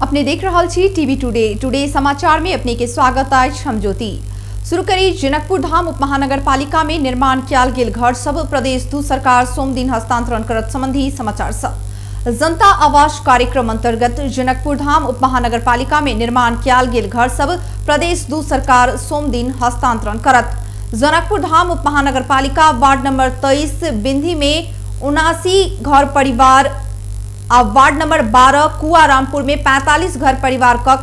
अपने देख रहल छी टीवी टुडे। टुडे समाचार में अपने के स्वागत अछि। हम ज्योति। शुरू करी जनकपुर धाम उप महानगरपालिका में निर्माण कयल गेल घर सब प्रदेश 2 सरकार सोमदिन हस्तांतरण करत संबंधी समाचार सब। जनता आवास कार्यक्रम अंतर्गत जनकपुर धाम उप महानगरपालिका में निर्माण कयल गेल घर सब प्रदेश 2 सरकार सोमदिन हस्तांतरण करत। जनकपुर धाम उप महानगरपालिका वार्ड नंबर 23 बिंदी में 79 घर परिवार आ वार्ड नंबर 12 कुआ रामपुर में 45 घर परिवार क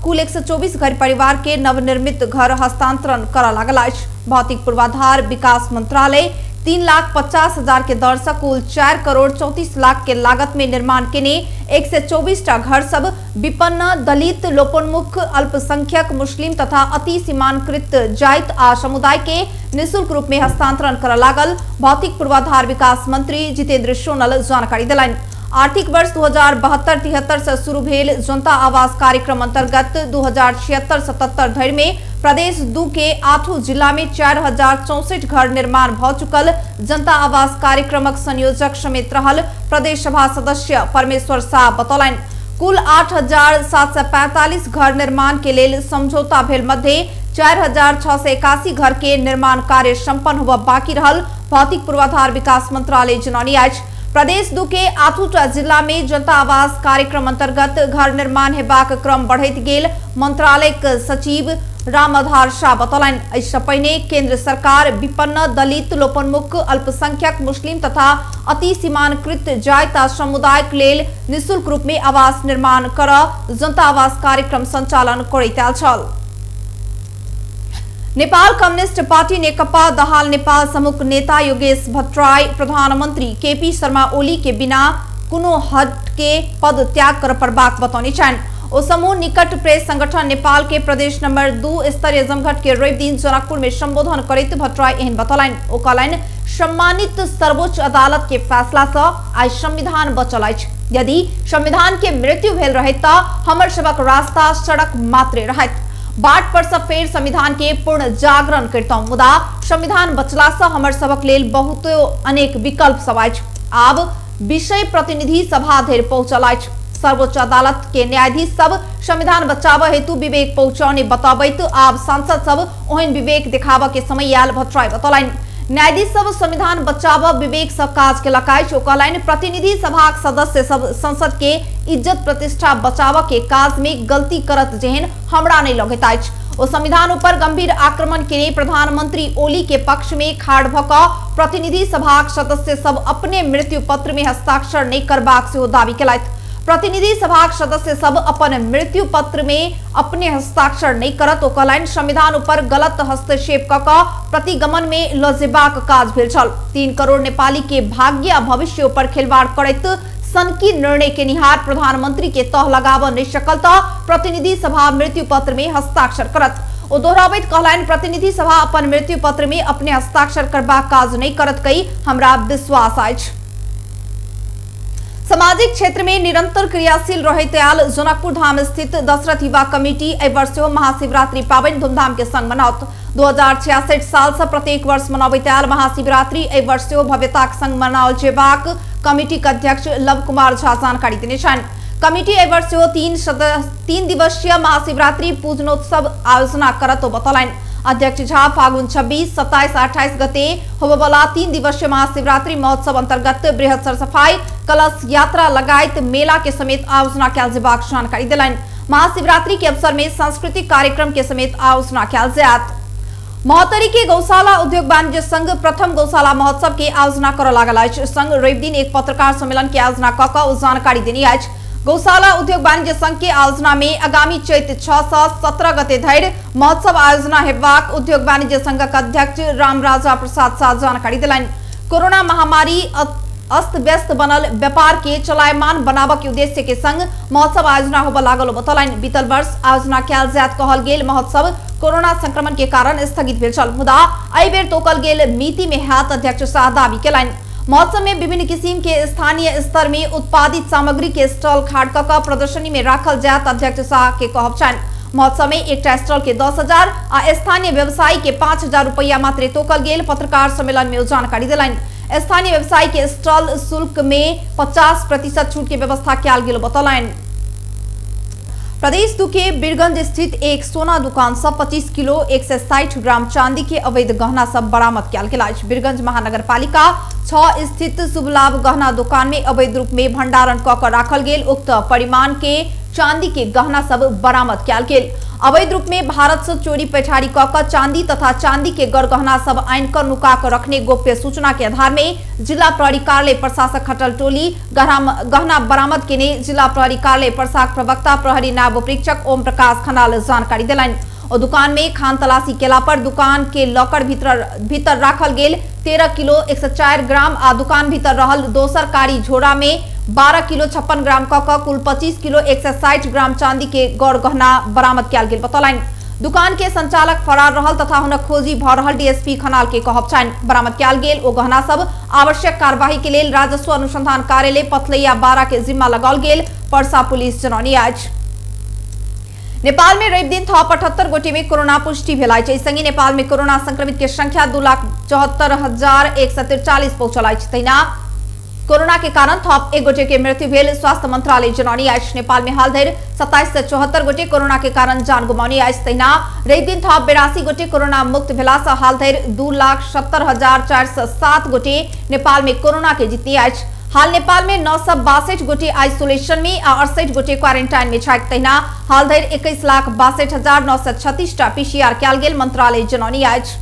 कुल 124 घर परिवार के नवनिर्मित घर हस्तांतरण करऽ लागल अछि। भौतिक पूर्वाधार विकास मंत्रालय 3,50,000 के दर से कुल 4 करोड़ 34 लाख के लागत में निर्माण केने 124 टा घर सब विपन्न, दलित, लोपोन्मुख, अल्पसंख्यक, मुस्लिम तथा अति सीमांकृत जाति आ समुदाय के निःशुल्क रूप में हस्तांतरण करऽ लागल भौतिक पूर्वाधार विकास मंत्री जितेंद्र सोनल जानकारी देलनि। आर्थिक वर्ष 2072-73 से शुरू भेल जनता आवास कार्यक्रम अंतर्गत 2076-77 धरि में प्रदेश 2 के 8 जिला में 4064 घर निर्माण भ चुकल जनता आवास कार्यक्रमक संयोजक समेत रहल प्रदेश सभा सदस्य परमेश्वर शाह बतौलनि। कुल 8,745 घर निर्माण के लेल समझौता भेल मध्य 4,681 घर के निर्माण कार्य संपन्न होबय बाकी रहल भौतिक पूर्वाधार विकास मंत्रालय जनौने अछि। प्रदेश 2 के 8 जिला में जनता आवास कार्यक्रम अंतर्गत घर निर्माण हेबाक क्रम बढ़ैत गेल मंत्रालय सचिव रामाधार शाह बतौलनि। एहिसँ पहिने केंद्र सरकार विपन्न, दलित, लोपोन्मुख, अल्पसंख्यक, मुस्लिम तथा अति सीमांकृत जाति आ समुदायक लेल निःशुल्क रूप में आवास निर्माण करऽ जनता आवास कार्यक्रम संचालन करैत आयल छल। नेपाल कम्युनिस्ट पार्टी नेकपा दहाल नेपाल समूह नेता योगेश भट्टराई प्रधानमंत्री केपी शर्मा ओली के बिना कोनो हद के पद त्याग कर पड़बाक बतौने छनि। ओ समूह निकट प्रेस संगठन नेपाल के प्रदेश नंबर 2 स्तरीय जमघट के रवि दिन जनकपुर में संबोधन करैत भट्टराई एहन बतौलनि। ओ कहलनि, सम्मानित सर्वोच्च अदालत के फैसला से आइ संविधान बचल अछि। यदि संविधान के मृत्यु भेल रहैत त हमर सबक रास्ता सड़क मात्रे रहैत। बाट पर से फेर संविधान के पूर्ण जागरण करितहुं, मुदा संविधान बचला से हमर सबक लेल बहुत अनेक विकल्प सब अछि। आब विषय प्रतिनिधि सभा धरि पहुंचल अछि। सर्वोच्च अदालत के न्यायाधीश सब संविधान बचाव हेतु विवेक पहुंचौने बतबैत आब सांसद सब ओहन विवेक देखाबऽ के समय आयल भट्टराई बतौलनि। न्यायाधीश सब संविधान बचाव विवेक से काज केलक अछि। ओ कहलनि, प्रतिनिधि सभाक सदस्य सब संसद के इज्जत प्रतिष्ठा बचाव के काज में गलती करत जेहन हमरा नहीं लगैत अछि। ओ संविधान ऊपर गंभीर आक्रमण केने प्रधानमंत्री ओली के पक्ष में खाड़ भ क प्रतिनिधि सभाक सदस्य सब अपने मृत्यु पत्र में हस्ताक्षर नहीं करबाक सेहो दावी केलथि। प्रतिनिधि सभाक सदस्य सब अपन मृत्यु पत्र में अपने हस्ताक्षर नहीं करत। ओ कहलनि, संविधान ऊपर गलत हस्तक्षेप क क प्रतिगमन में ल जेबाक काज भेल छल। 3 करोड़ नेपाली के भाग्य आ भविष्य ऊपर खिलवाड़ करैत सनकी निर्णय केनिहार प्रधानमंत्री के तह लगाबऽ नहीं सकल त प्रतिनिधि सभा मृत्यु पत्र में हस्ताक्षर करत। ओ दोहराबैत कहलनि, प्रतिनिधि सभा अपन मृत्यु पत्र में अपने हस्ताक्षर करबाक काज नहीं करत कहि हमरा विश्वास अछि। सामाजिक क्षेत्र में निरंतर क्रियाशील रहैत आयल जनकपुर धाम स्थित दशरथ युवा कमिटी एहि वर्ष सेहो महाशिवरात्रि पाबनि धूमधाम के संग मनाओत। 2066 साल से प्रत्येक वर्ष मनाबैत आयल महाशिवरात्रि एहि वर्ष सेहो भव्यताक संग मनाओल जेबाक कमिटीक अध्यक्ष लव कुमार झा जानकारी देने छनि। कमिटी एहि वर्ष सेहो 3 दिवसीय महाशिवरात्रि पूजनोत्सव आयोजना करत ओ बतौलनि। अध्यक्ष झा फागुन 26, 27, 28 गते होबयवला 3 दिवसीय महाशिवरात्रि महोत्सव अंतर्गत बृहद सरसफाई, कलश यात्रा लगायत मेला के समेत आयोजना कयल जेबाक जानकारी देलनि। महाशिवरात्रि के अवसर में सांस्कृतिक कार्यक्रम के समेत आयोजना कयल जायत। महोत्तरी के गौशाला उद्योग वाणिज्य संघ प्रथम गौशाला महोत्सव के आयोजना करऽ लागल अछि। संघ रवि दिन एक पत्रकार सम्मेलन के आयोजना क क ओ जानकारी देने अछि। गौशाला उद्योग वाणिज्य संघ के आयोजना में आगामी चैत 6 से 17 गते धरि महोत्सव आयोजना हेबाक उद्योग वाणिज्य संघक अध्यक्ष रामराजा प्रसाद शाह जानकारी देलनि। कोरोना महामारी अस्त व्यस्त बनल व्यापार के चलायमान बनाबऽ के उद्देश्य के संग महोत्सव आयोजना होबऽ लागल बतौलनि। बीतल वर्ष आयोजना कयल जायत कहल गेल महोत्सव कोरोना संक्रमण के कारण स्थगित भेल छल, मुदा एहि बेर तोकल गेल मिति में हैत अध्यक्ष शाह दावी केलनि। महोत्सव में विभिन्न किसिम के स्थानीय स्तर में उत्पादित सामग्री के स्टॉल खाड़ क क प्रदर्शनी में राखल जायत अध्यक्ष शाह के कहब छनि। महोत्सव में एकटा स्टॉल के 10,000 आ स्थानीय व्यवसायी के 5,000 रुपया मात्रे तोकल गेल पत्रकार सम्मेलन में ओ जानकारी देलनि। स्थानीय व्यवसायी के स्टॉल शुल्क में 50% छूट के व्यवस्था कयल गेल बतौलनि। प्रदेश 2 के बीरगंज स्थित एक सोना दुकान से 25 किलो 160 ग्राम चांदी के अवैध गहना सब बरामद कयल गेल अछि। बीरगंज महानगरपालिका 6 स्थित शुभ लाभ गहना दुकान में अवैध रूप में भंडारण क के राखल गेल उक्त परिमाण के चांदी के गहना सब बरामद कयल गेल। अवैध रूप में भारत से चोरी पैठारी क के चांदी तथा चांदी के गहना सब आनि क नुका के रखने गोप्य सूचना के आधार में जिला प्रहरी कार्यालय प्रशासक खटल टोली गहना बरामद केने जिला प्रहरी कार्यालय प्रशासक प्रवक्ता प्रहरी नायब उपरीक्षक ओम प्रकाश खनाल जानकारी देलनि। ओ दुकान में खान तलाशी केला पर दुकान के लॉकर भीतर राखल गेल 13 किलो 104 ग्राम आ दुकान भीतर रहल दोसर कारी झोरा में 12 किलो 56 ग्राम क कुल 25 किलो 160 ग्राम चांदी के गौर गहना बरामद कयल गेल बतौलनि। दुकान के संचालक फरार रहल तथा हुनक खोजी भ रहल डीएसपी खनाल के कहब छनि। बरामद कयल गेल ओ गहना सब आवश्यक कार्यवाही के लेल राजस्व अनुसंधान कार्यालय पथलैया 12 के जिम्मा लगाओल गेल परसा पुलिस जनौनी अछि। नेपाल में रवि दिन थप 78 गोटे में कोरोना पुष्टि भेल अछि। एहि संगे नेपाल में कोरोना संक्रमित के संख्या 2,74,143 पहुंचल अछि। तहिना कोरोना के कारण थप 1 गोटे के मृत्यु भेल स्वास्थ्य मंत्रालय जनौनी अछि। नेपाल में हाल धरि 2774 गोटे कोरोना के कारण जान गुमाउनी अछि। तहिना रवि दिन थप 82 गोटे कोरोना मुक्त भेला से हाल धरि 2,70,407 गोटे नेपाल में कोरोना के जीतने अछि। हाल नेपाल में 962 गोटे आइसोलेशन में आ 68 गोटे क्वारेंटाइन में छथि। तहिना हाल धरि 21,62,936 टा पीसीआर कयल गेल मंत्रालय जनौनी अछि।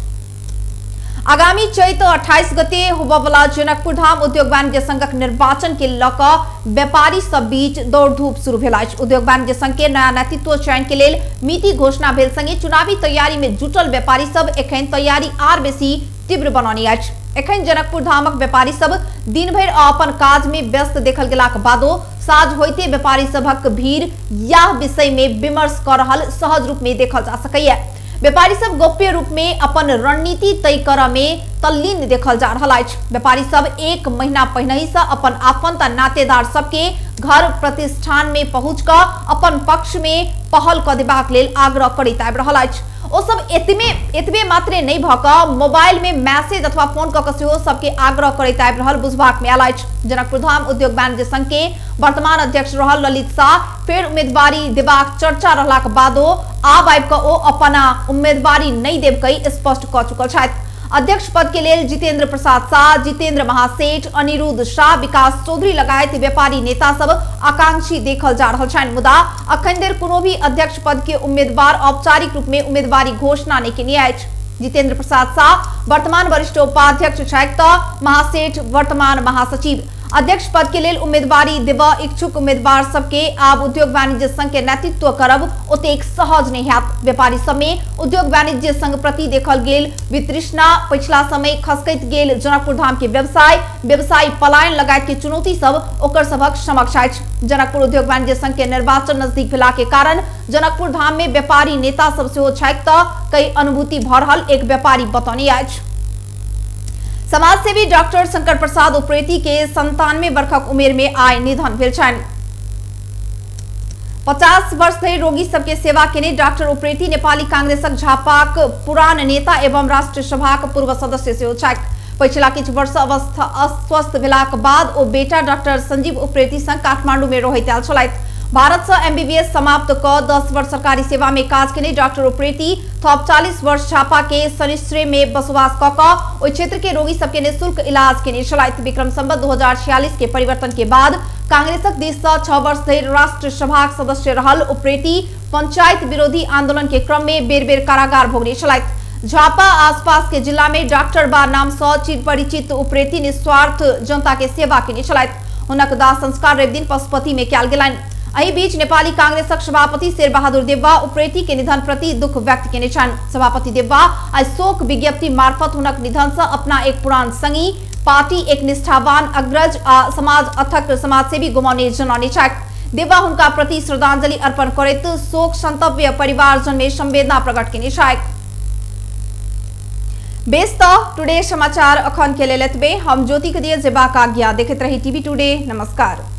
आगामी चैत 28 गते होबयवला जनकपुर धाम उद्योग वाणिज्य संघक निर्वाचन के लऽ कऽ व्यापारी सब बीच दौड़ धूप शुरू भेल अछि। उद्योग वाणिज्य संघ के नया नेतृत्व चयन के लेल मिति घोषणा भेल संगे चुनावी तैयारी में जुटल व्यापारी सब एखन तैयारी आर बेसी तीव्र बनौने अछि। एखन जनकपुर धामक व्यापारी सब दिन भरि अपन काज में व्यस्त देखल गेलाक बादो साँझ होइते व्यापारी सभक भीड़ यह विषय में विमर्श कऽ रहल सहज रूप में देखल जा सकैए। व्यापारी सब गोप्य रूप में अपन रणनीति तय करऽ में तल्लीन देखल जा रहल अछि। व्यापारी सब 1 महीना पहिनहि से अपन आफंत आ नातेदार सबके घर प्रतिष्ठान में पहुंच कऽ अपन पक्ष में पहल कऽ देबाक लेल आग्रह करैत आबि रहल अछि। ओ सब एतबे मात्रे नहि भऽ कऽ मोबाइल में मैसेज अथवा फोन कऽ कऽ सेहो सबके आग्रह करैत आबि रहल बुझबाक में आयल अछि। जनकपुर धाम उद्योग वाणिज्य संघ के वर्तमान अध्यक्ष रहल ललित शाह फेर उम्मीदवारी देबाक चर्चा रहलाक बादो आब आबि कऽ ओ अपना उम्मीदवारी नहि देब कहि स्पष्ट कऽ चुकल छथि। अध्यक्ष पद के लेल जितेंद्र प्रसाद शाह, जितेंद्र महासेठ, अनिरुद्ध शाह, विकास चौधरी लगायत व्यापारी नेता सब आकांक्षी देखल जा रहल छनि। मुदा अखन धरि कोनो भी अध्यक्ष पद के उम्मीदवार औपचारिक रूप में उम्मीदवारी घोषणा नहि केने अछि। जितेंद्र प्रसाद शाह वर्तमान वरिष्ठ उपाध्यक्ष छथि तऽ महासेठ वर्तमान महासचिव। अध्यक्ष पद के लेल उम्मीदवारी देबऽ इच्छुक उम्मीदवार सबके आब उद्योग वाणिज्य संघ के नेतृत्व करब ओतेक सहज नहि हैत। व्यापारी सब में उद्योग वाणिज्य संघ प्रति देखल गेल वितृष्णा, पछिला समय खसकैत गेल जनकपुर धाम के व्यवसाय, व्यवसायी पलायन लगायत के चुनौती सब ओकर सभक समक्ष अछि। जनकपुर उद्योग वाणिज्य संघ के निर्वाचन नजदीक भेला के कारण जनकपुर धाम में व्यापारी नेता सब सेहो छथि तऽ कई अनुभूति भऽ रहल एक व्यापारी बतौने अछि। समाजसेवी डॉक्टर शंकर प्रसाद उप्रेती के 97 वर्षक उमेर में आइ निधन भेल छनि। 50 वर्ष धरि रोगी सबके सेवा केने डॉक्टर उप्रेती नेपाली कांग्रेसक झापाक पुरान नेता एवं राष्ट्रीय सभाक पूर्व सदस्य सेहो छथि। पछिला किछु वर्ष अवस्था अस्वस्थ भेलाक बाद ओ बेटा डॉक्टर संजीव उप्रेती संग काठमांडू में रहैत आयल छलथि। भारत से एमबीबीएस समाप्त कऽ 10 वर्ष सरकारी सेवा में काज केने डॉक्टर उप्रेती थप 40 वर्ष झापा के शनिश्रे में बसोबास कऽ कऽ ओहि क्षेत्र के रोगी सबके निःशुल्क इलाज केने छलथि। विक्रम संवत 2046 के परिवर्तन के बाद कांग्रेसक दिस से 6 वर्ष धरि राष्ट्र सभाक सदस्य रहल उप्रेती पंचायत विरोधी आंदोलन के क्रम में बेर बेर कारागार भोगने छलथि। झापा आसपास के जिला में डॉक्टर बा नाम से चिर परिचित उप्रेती निस्वार्थ जनता के सेवा केने छलथि। हुनक दाह संस्कार रवि दिन पशुपति में कयल गेलनि। एहि बीच नेपाली कांग्रेसक सभापति शेर बहादुर देउवा उप्रेती के निधन प्रति दुख व्यक्त केने छनि। सभापति देउवा आइ शोक विज्ञप्ति मार्फत हुनक निधन से अपना एक पुरान संगी, पार्टी एक निष्ठावान अग्रज आ समाज अथक समाजसेवी गुमाउने जनौने छथि। देउवा हुनका प्रति श्रद्धांजलि अर्पण करैत शोक संतप्य परिवारजन में संवेदना प्रकट केने छथि। बेस तऽ टुडे समाचार अखन के लेल एतबे। हम ज्योति के दिए जेबाक आज्ञा। देखैत रही टीवी टुडे। नमस्कार।